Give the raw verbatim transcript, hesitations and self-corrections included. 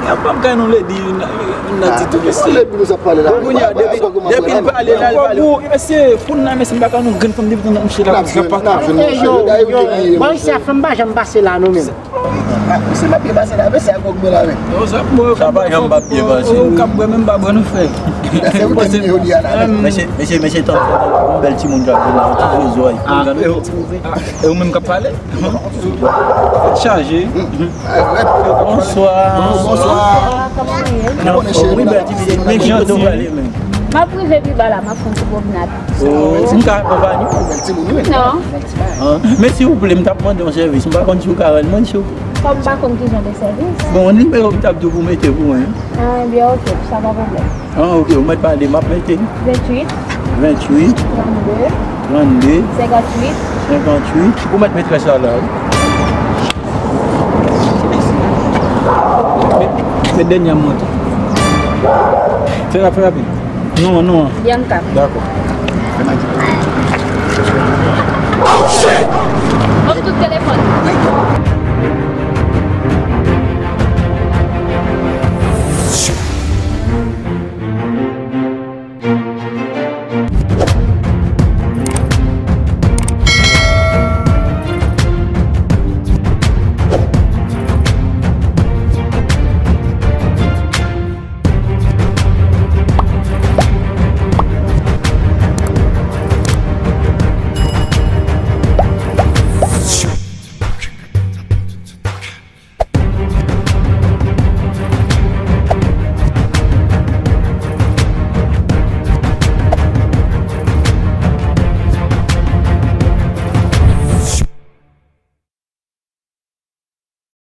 Yo pa m kay non lady, yon nati tou mesye. Kounye a, depi, depi l pale la, l pale. Mesye, foun nan, mesye, m pa ka non grenn fanm depi nan misye la. Bon, isi a fanm pa janm pase la non menm. Misye pa byen pase la, mesye a gòg mwen la, men. Sa pa janm pa byen pase. Ou k ap bwè menm pa bwè non frè. Se ou ki jodi a la. Mesye, mesye, mesye, tankou yon bèl timoun k ap vin la, tout rezo a. E ou menm k ap pale? Tèt chaje. Bonswa. Bonswa. Kòman w ye? Wi, bèl ti mesye, men jan nou pale menm. M ap rive pi ba la, m ap fè yon ti pwomnad. Oh, m ka akonpanye w? Bèl timoun, wi. Non. Ah, men silvouplè, m t ap mande yon sèvis. M pa konn si w ka rann mwen, silvouplè. Kòm m pa konn ki jan de sèvis. Bon, nimewo m t ap di w pou w mete pou mwen. Ah, ebyen, ok, sa pa pwoblèm. Ah, ok, ou mèt pale, m ap mete. Venntuit. Venntuit. Trannde. Trannde. Senkantuit. Senkantuit. Ou mèt metrès la la, wi. Met, met dènye a monte. Fè rapid, fè rapid. Non, non. Bianca. Dakò. Hop, tout telefòn.